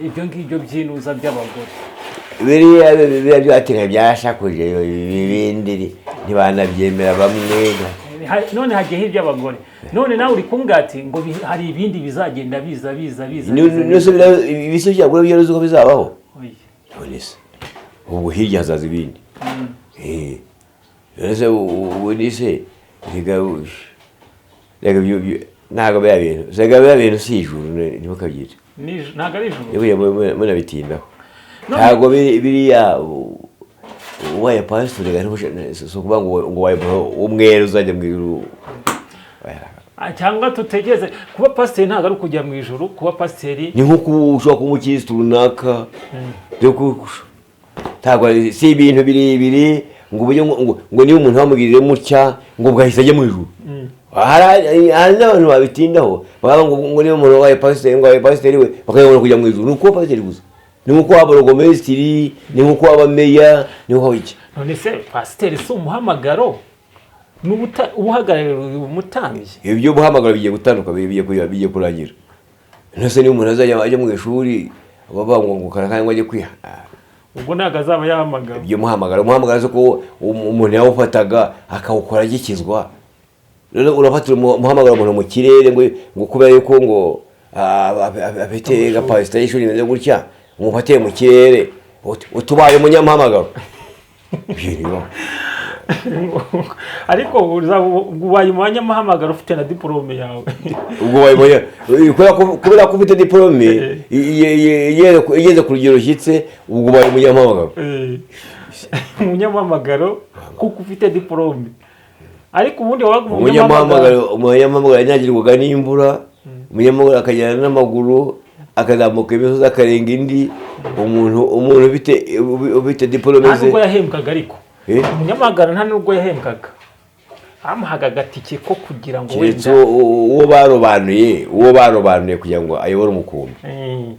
B: ibyo ngibyo by'inuza by'abagore.
A: Biriya by'abatinganyi byarashakuje, ibindi ntibanabyemera bamwe.
B: None hagiyeho iby'abagore. None nawe uri kumbwira ati ngo hari ibindi bizagenda biza biza biza.
A: Ibise by'abagore byo uzi ko bizabaho? None se ubu hirya hazaza ibindi. None se ubundi se ntabwo biriya bintu, biriya bintu si ijuru, ntimukabyite.
B: Ntabwo ari ijuru.
A: Munabitindaho. Ntabwo biriya ubaye pasitori si ukuvuga ngo ubaye umwere uzajya mu ijuru.
B: Cyangwa tutegereze kuba pasiteri ntabwo ari ukujya mu ijuru, kuba pasiteri
A: ni nko ushobora kuba umukirisitu runaka. Ntabwo si ibintu birebire ngo ngo niba umuntu bamugirire mutya ngo bwahise ajya mu ijuru. Hari n'abantu babitindaho bakavuga ngo niba umuntu wabaye pasiteri ngo abaye pasiteri we bakayobora kujya mu ijuru. Ni ukuba pasiteri gusa, ni nkuko waba burugumesitiri, ni nkuko waba meya, ni nkuko iki.
B: None se pasiteri si umuhamagaro uhagarariye umutambyi?
A: Ibyo buhamagaro bigiye gutandukana, bigiye kurangira. None se niba umuntu azajya ajya mu ishuri bavuga ngo ngo ajye kwiha,
B: ubwo ntabwo azaba yahamagara.
A: Ibyo muhamagaro, umuhamagaro si ko umuntu yawufataga akawukora agikizwa. Rero urafatira umuhamagaro umuntu mu kirere ngo kubera yuko ngo afite pasiteri y'ishuri imeze gutya, umufatiye mu kirere utubaye umunyamuhamagaro.
B: Ariko ubaye umunyamuhamagaro ufite na diporome yawe.
A: Ubwo kubera ko ufite diporome igeze ku rugero rushyitse, ubwo ubaye umunyamuhamagaro.
B: Umunyamuhamagaro kuko ufite diporome. Ariko ubundi wabaga
A: umunyamuhamagaro, umunyamuhamagaro yanyagirwaga n'imvura, umunyamuhamagaro akajyana n'amaguru, Akazamuka imisozi, akarenga indi. Umuntu ufite diporome
B: Nta
A: ze.
B: nubwo yahembwaga ariko.
A: Eh?
B: Umunyamagara nta nubwo yahembwaga, bamuhaga agatike ko kugira ngo
A: Keretse
B: wenda
A: uwo barobanuye kugira ngo ayobore umukumbi,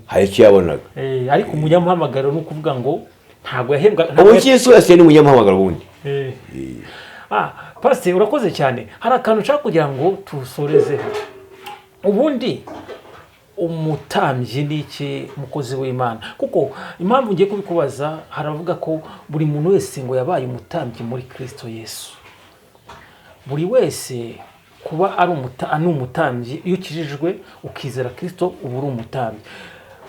A: hari icyo yabonaga.
B: Ariko umunyamuhamagaro ni ukuvuga ngo ntabwo yahembwaga, ntabwo
A: Umukirisitu wese ni umunyamuhamagaro wundi.
B: Pasiteri, urakoze cyane. Hari akantu nshaka kugira ngo tusorezeho. Ubundi umutambyi ni iki, mukozi w'Imana? Kuko impamvu ngiye kubikubaza, haravuga ko buri muntu wese ngo yabaye umutambyi muri Kirisito Yesu. Buri wese kuba ari umutambyi, iyo ukijijwe ukizera Kirisito uba uri umutambyi.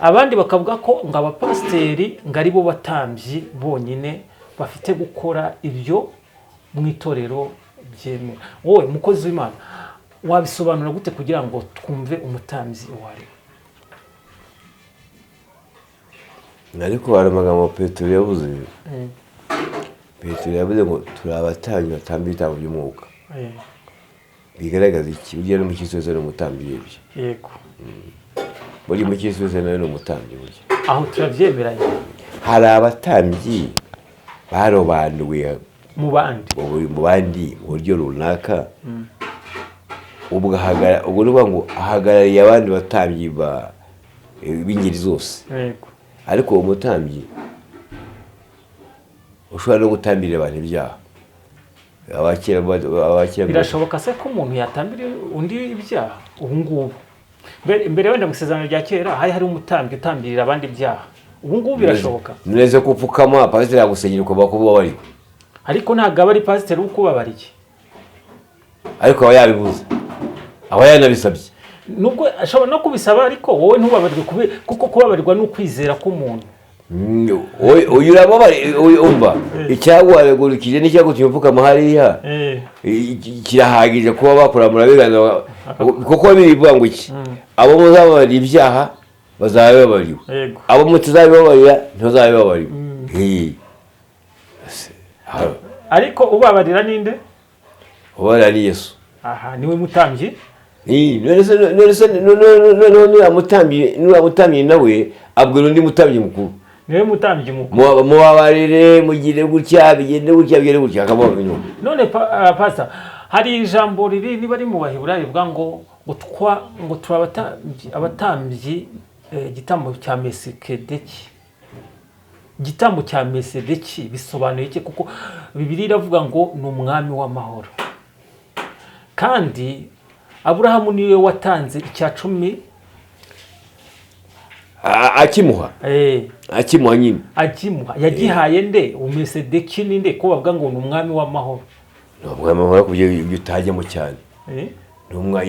B: Abandi bakavuga ko ngo abapasiteri ngo ari bo batambyi bonyine bafite gukora ibyo mu itorero byemewe. Wowe mukozi w'Imana, wabisobanura gute kugira ngo twumve umutambyi uwo ari we?
A: Ariko hari amagambo Petero yavuze. Petero yavuze ngo turi abatambyi batamba ibitambo by'umwuka. Bigaragaza iki? Burya n'umukirisitu wese ni umutambyi urebye. Buri mukirisitu wese nawe ni umutambyi burya.
B: Aho turabyemeranya.
A: Hari abatambyi barobanuwe
B: mu bandi,
A: mu bandi mu buryo runaka. Ubwo ubwo ni ukuvuga ngo ahagarariye abandi batambyi b'ingeri zose. Ariko uwo mutambyi ushobora no gutambirira abantu ibyaha, abakera.
B: Birashoboka se ko umuntu yatambira undi ibyaha ubu ngubu? Mbere wenda mu isezerano rya kera hari umutambyi utambirira abandi ibyaha. Ubu ngubu birashoboka?
A: Neza ko upfukama, pasiteri yagusengera ukaba kuba ubabariwe.
B: Ariko ntabwo aba ari pasiteri ukubabariye.
A: Ariko aba yabibuze, aba yanabisabye.
B: Nubwo ashobora no kubisaba, ariko wowe ntubabarirwe, kuko kubabarirwa ni ukwizera k'umuntu.
A: Uyu urababare, uyu umva icyaguhagurukije n'icyagutumye upfukama hariya kirahagije kuba bakuramura biganza, kuko bivuga ngo iki? Abo muzababarira ibyaha bazaba bababariwe, abo mutazabibabarira ntibazabibabariwe.
B: Ariko ubabarira ninde?
A: Ubabarira ni Yesu.
B: Aha niwe mutambyi.
A: None se noneho nuriya mutambyi nawe abwira undi mutambyi mukuru.
B: Niwe mutambyi mukuru.
A: Mubabarire, mugire gutya, bigende gutya, bigende gutya, akamuha inyuma.
B: None pasa, hari ijambo riri niba ari mu Baheburayo rivuga ngo turi abatambyi, igitambo cya Melikisedeki. Igitambo cya Melikisedeki bisobanuye iki? Kuko Bibiliya iravuga ngo ni umwami w'amahoro, kandi Aburahamu niwe watanze icya cumi.
A: Akimuha. Akimuha nyine.
B: Akimuha yagihaye nde? Umelikisedeki ni nde, ko bavuga ngo ni umwami w'amahoro?
A: Ni umwami w'amahoro ku buryo ibyo utajyamo cyane. Ni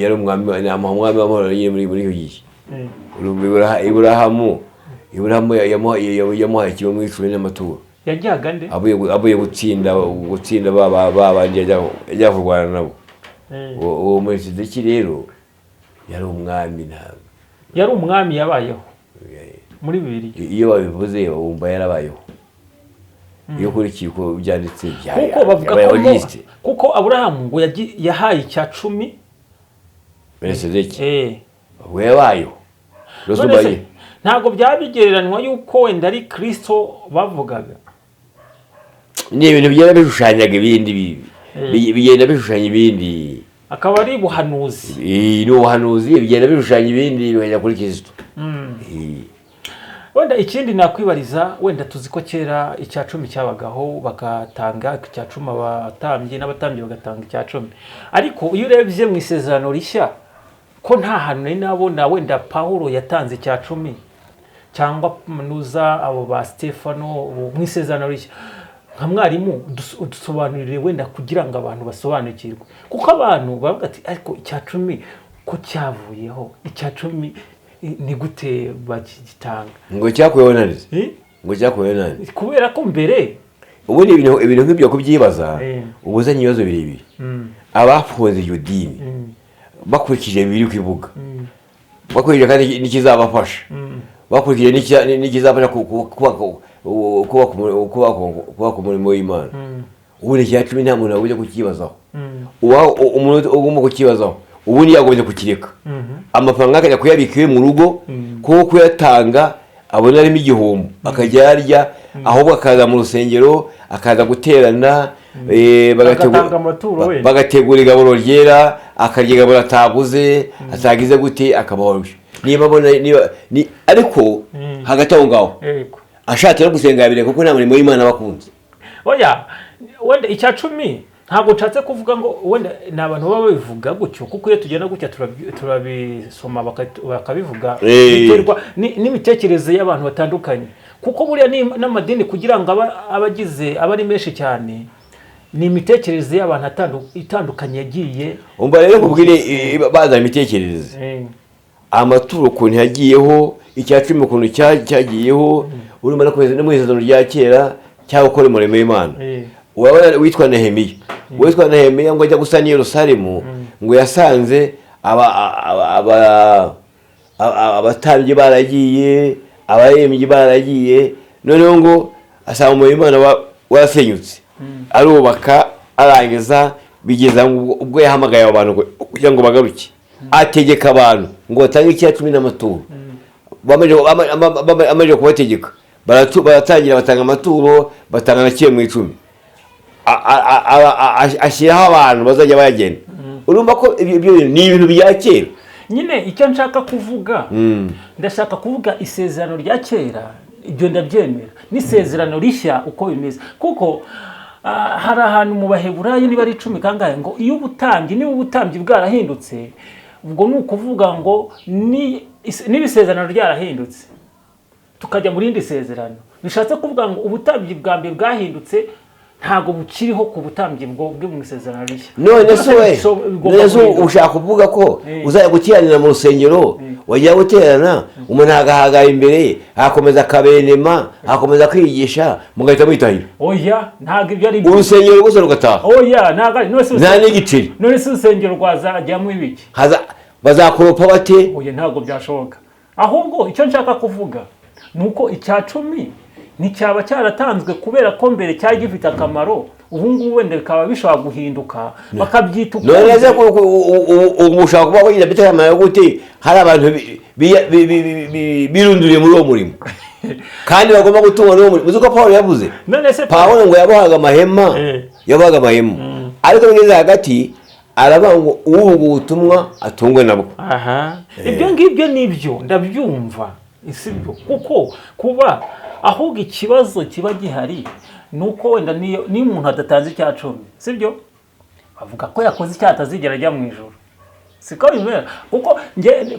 A: yari umwami, ni umwami w'amahoro nyine muri icyo gihe. Urumva Iburahamu yamuhaye kimwe mu icumi n'amaturo.
B: Yagihaga nde?
A: Avuye gutsinda ba bandi yajya kurwana nabo. Uwo Melikisedeki rero yari umwami, ntabwo
B: Yari umwami yabayeho muri Bibiliya.
A: Iyo babivuze wumva yarabayeho, iyo ukurikiye uko byanditse
B: Kuko bavuga ko
A: yabayeho liste.
B: Kuko Aburahamu ngo yahaye icya cumi
A: Melikisedeki ubwo yabayeho.
B: None se,
A: Rosubaye.
B: ntabwo byaba bigereranywa yuko wenda ari Kristo bavugaga?
A: Ni ibintu bigenda bishushanyaga ibindi, bigenda bishushanya ibindi.
B: Akaba ari ubuhanuzi.
A: Ni ubuhanuzi, bigenda bishushanya ibindi bikajya kuri Kristo.
B: Wenda ikindi nakwibariza, wenda tuzi ko kera icya cumi cyabagaho, bagatanga icya cumi abatambyi, n'abatambyi bagatanga icya cumi. Ariko iyo urebye mu isezerano rishya, ko nta hantu nari nabona wenda Pawulo yatanze icya cumi, cyangwa nuza abo ba Stefano mu isezerano rishya, nka mwarimu udusobanurire wenda kugira ngo abantu basobanukirwe, kuko abantu bavuga ati ariko icya cumi ko cyavuyeho, icya cumi ni gute bakigitanga?
A: Ngo cyakuyeho nande?
B: Eh?
A: Ngo cyakuyeho nande?
B: Kubera ko mbere
A: Ubundi ibintu nk'ibyo kubyibaza, uba uzanye ibibazo birebire. Abafunze iryo dini bakurikije bibiri kwivuga, bakurikije kandi n'ikizabafasha, bakurikije n'ikizabafasha kubaka umurimo w'Imana, ubundi icya cumi nta muntu wajya kukibazaho. Umuntu ugomba kukibazaho Ubundi yagombye kukireka, amafaranga akajya kuyabika iwe mu rugo, kuko kuyatanga abona arimo igihombo, akajya yarya, ahubwo akaza mu rusengero, akaza guterana,
B: Agatanga amaturo wenda.
A: Bagategura igaburo ryera, akarya igaburo ataguze, atagize gute, akabaho niba abona niba ariko hagati aho ngaho ashatse no gusenga yabireka, kuko nta murimo w'Imana aba akunze.
B: Oya, wenda icya cumi ntabwo nshatse kuvuga ngo wenda ni abantu baba babivuga gutyo, kuko iyo tugenda gutya turabisoma bakabivuga. Biterwa n'imitekerereze y'abantu batandukanye, kuko buriya n'amadini kugira ngo aba agize aba ari menshi cyane, ni imitekerereze y'abantu itandukanye yagiye.
A: Umva rero nkubwire, bazana imitekerereze, amaturo ukuntu yagiyeho, icya cumi ukuntu cyagiyeho, urimo no no mu Isezerano rya Kera cyangwa gukora umurimo w'Imana. Urabona witwa Nehemiya, witwa Nehemiya ngo ajya gusana i Yerusalemu, ngo yasanze abatambyi baragiye, abaririmbyi baragiye, noneho ngo asanga umurimo w'Imana warasenyutse, arubaka, arangiza, bigeza ubwo yahamagaye abo bantu kugira ngo bagaruke, ategeka abantu ngo batange icya cumi n'amaturo. Bamaze kubategeka, baratangira batanga amaturo, batanga na kimwe mu icumi, ashyiraho abantu bazajya bayagenda. Urumva ko ibyo bintu ni ibintu bya kera.
B: Nyine icyo nshaka kuvuga, ndashaka kuvuga isezerano rya kera, ibyo ndabyemera, n'isezerano rishya uko bimeze, kuko hari ahantu mu Baheburayo, niba ari 10 kangahe, ngo iyo ubutambyi, niba ubutambyi bwarahindutse, ubwo ni ukuvuga ngo niba isezerano ryarahindutse tukajya mu rindi sezerano, bishatse kuvuga ngo ubutambyi bwa mbere bwahindutse, ntabwo bukiriho ku butambyi bwo mu isezerano rishya.
A: None se we
B: Bigomba
A: none se
B: guhinduka.
A: ushaka kuvuga ko uzajya guteranira mu rusengero, wajya guterana, umuntu agahagarara imbere ye, agakomeza akabenema, agakomeza kwigisha, mugahita mwitahira?
B: Oya, ntabwo ibyo ari byo.
A: Urusengero rwose rugataha?
B: Oya, ntabwo ari none se
A: Nta n'igiceri.
B: None se urusengero rwazajyamo ibiki?
A: Bazakoropa bate?
B: Oya, ntabwo byashoboka. Ahubwo icyo nshaka kuvuga ni uko icya cumi nticyaba cyaratanzwe kubera ko mbere cyari gifite akamaro, ubu ngubu wenda bikaba bishobora guhinduka bakabyita
A: None se
B: ukundi.
A: Ubu ushaka kuvuga ko bifite akamaro gute, hari abantu birunduriye muri uwo murimo kandi bagomba gutungwa n'uwo murimo? Uzi ko Paul yavuze?
B: None se
A: Pawulo ngo yabohaga amahema. Yabohaga amahema, ariko bigeze hagati aravuga ngo uvuga ubutumwa atungwe nabwo.
B: Aha, ibyo ngibyo nibyo ndabyumva, si byo? Kuko kuba ahubwo ikibazo kiba gihari ni uko wenda niyo umuntu adatanze icya cumi, si byo, bavuga ko yakoze icyaha, atazigera ajya mu ijuru, siko bimera? Kuko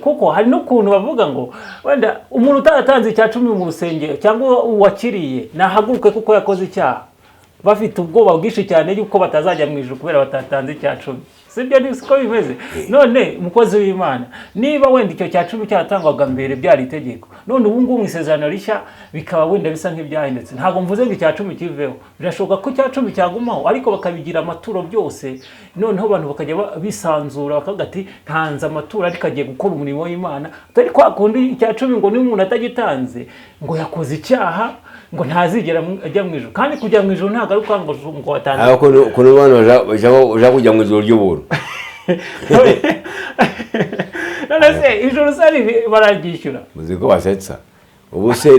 B: kuko hari n'ukuntu bavuga ngo wenda umuntu utaratanze icya cumi mu rusengero cyangwa uwakiriye nahaguruke kuko yakoze icyaha, bafite ubwoba bwinshi cyane yuko batazajya mu ijuru kubera batatanze icya cumi. Sibyo? Ni siko bimeze? None umukozi w'Imana, niba wenda icyo cya cumi cyatangwaga mbere byari itegeko, none ubu ngubu mu isezerano rishya bikaba wenda bisa nk'ibyahindutse, ntabwo mvuze ngo icya cumi kiveho. Birashoboka ko icya cumi cyagumaho, ariko bakabigira amaturo byose, noneho abantu bakajya bisanzura, bakavuga ati ntanze amaturo ariko agiye gukora umurimo w'Imana, atari kwa kundi icya cumi ngo niba umuntu atagitanze ngo yakoze icyaha, ngo ntazigera ajya mu ijuru. Kandi kujya mu ijuru ntabwo ari ukuvuga ngo watanze.
A: Ariko ukuntu abantu baja kujya mu ijuru ry'ubuntu.
B: None se ijuru se bararyishyura?
A: Muzi ko basetsa. Ubu se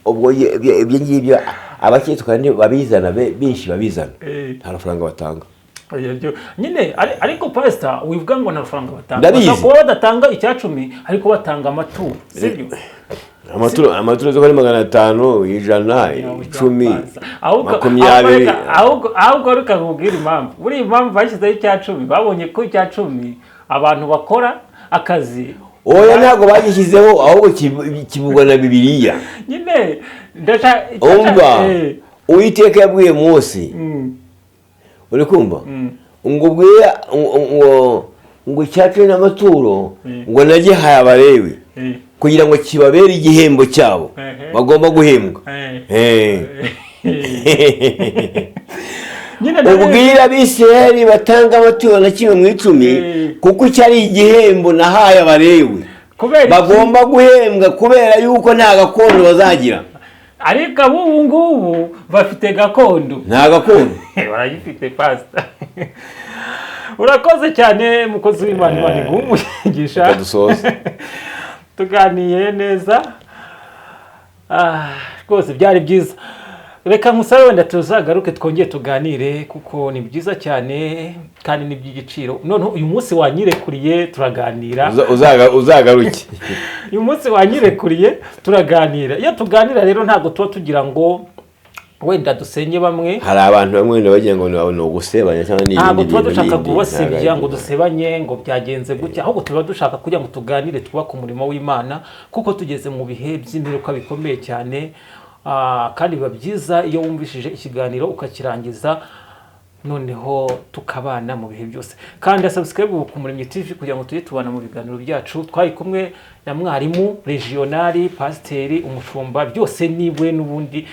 A: ubwo ibyo ngibyo abakitwa ni babizana, benshi babizana, nta mafaranga batanga.
B: Oya, nyine ariko pasita, wivuga ngo nta mafaranga batanga.
A: Ndabizi.
B: Bashobora kuba badatanga icya cumi ariko batanga amaturo, sibyo?
A: Amaturo zo ari 500, 100, 10, 20.
B: Ahubwo reka nkubwire impamvu. Buriya impamvu bashyizeho icya cumi, babonye ko icya cumi abantu bakora akazi.
A: Oya, ntabwo bagishyizeho, ahubwo kivugwa na Bibiliya.
B: Nyine ndashaka
A: Umva, Uwiteka yabwiye Mose, uri kumva, ngo ubwire ngo icya cumi n'amaturo ngo nagihaye Abalewi kugira ngo kibabere igihembo cyabo bagomba guhembwa.
B: Nyine
A: Ubwira Abisirayeli batanga amaturo na kimwe mu icumi, kuko icyo ari igihembo nahaye Abalewi
B: Kubera iki?
A: bagomba guhembwa, kubera yuko nta gakondo bazagira.
B: Ariko ab'ubu ngubu bafite gakondo.
A: Nta gakondo.
B: Barayifite, pasita. Urakoze cyane, mukozi w'Imana. Imana iguhe umugisha.
A: Reka dusoze.
B: Tuganiye neza. Rwose byari byiza. Reka nkusabe wenda tuzagaruke twongere tuganire, kuko ni byiza cyane kandi ni iby'igiciro. Noneho uyu munsi wanyirekuriye turaganira.
A: Uzagaruke.
B: Uyu munsi wanyirekuriye turaganira. Iyo tuganira rero, ntabwo tuba tugira ngo wenda dusenye bamwe.
A: Hari abantu bamwe wenda bagira ngo ni ugusebanya cyangwa ni
B: Ntabwo
A: ibindi
B: tuba
A: bintu
B: dushaka
A: bindi.
B: kubasebya
A: Ntabwo
B: ngo dusebanye ngo byagenze gutya, ahubwo tuba dushaka kugira ngo tuganire, twubake umurimo w'Imana, kuko tugeze mu bihe by'imperuka bikomeye cyane. Kandi biba byiza iyo wumvishije ikiganiro ukakirangiza, noneho tukabana mu bihe byose. Kandi subscribe ku Muremyi TV kugira ngo tujye tubana mu biganiro byacu. Twari kumwe na mwarimu regionali, pasiteri, umushumba, byose niwe n'ubundi.